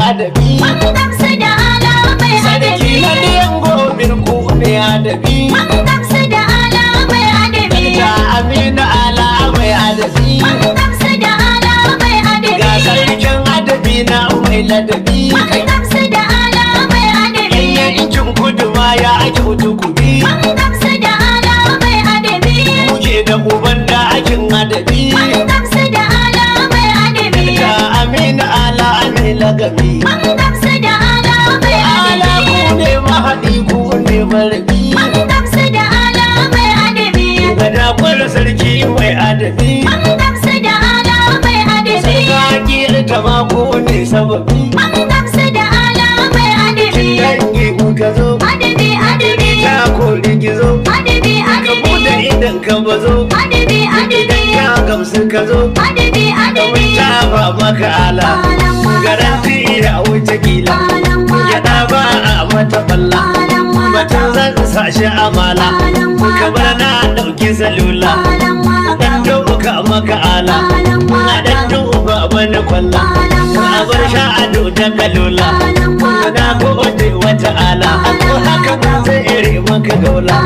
adabi. Mun gamsu da Ala mai Sarki adabi. na diyan gobir, ku ne adabi. Mun gamsu da Ala mai adabi. Ta Aminu Ala mai adabi. Mun gamsu da Ala mai adabi. Ga sarkin adabi na mai ladabi. Mun gamsu da Ala mai adabi. Yan yankin kudu ma ya kyautu kubi. Mun gamsu da Ala mai adabi. Muke da uban dakin adabi. Mun gamsu da Ala mai adabi. Ta Aminu Ala mai lagabi. Mun gamsu da Ala mai Ala adabi. ku ne mahaɗi, ku ne marabi. Mun gamsu da Ala mai adabi. Gada kwar sarki mai adabi. Mun gamsu da Ala mai adabi. Sarki ta ma ku ne sababi. Mun gamsu da Ala mai adabi. Dangi ka zo. Adabi, adabi. Ta kori gizo. Adabi, Ka adabi. bude idan ka bazo. Adabi, adabi. Ka gamsu ka zo. Adabi, adabi. Ta ba maka Ala. Garanti ya wuce kila. Gyaɗa ba a mata balla. Batun zan sa shi amala. Kamar na ɗauki salula. Dan duka maka Ala. A dan duba wani kwalla. A bar sha'ado da kalula. Na gode wata Ala. Ko haka mun zai ire maka gaula.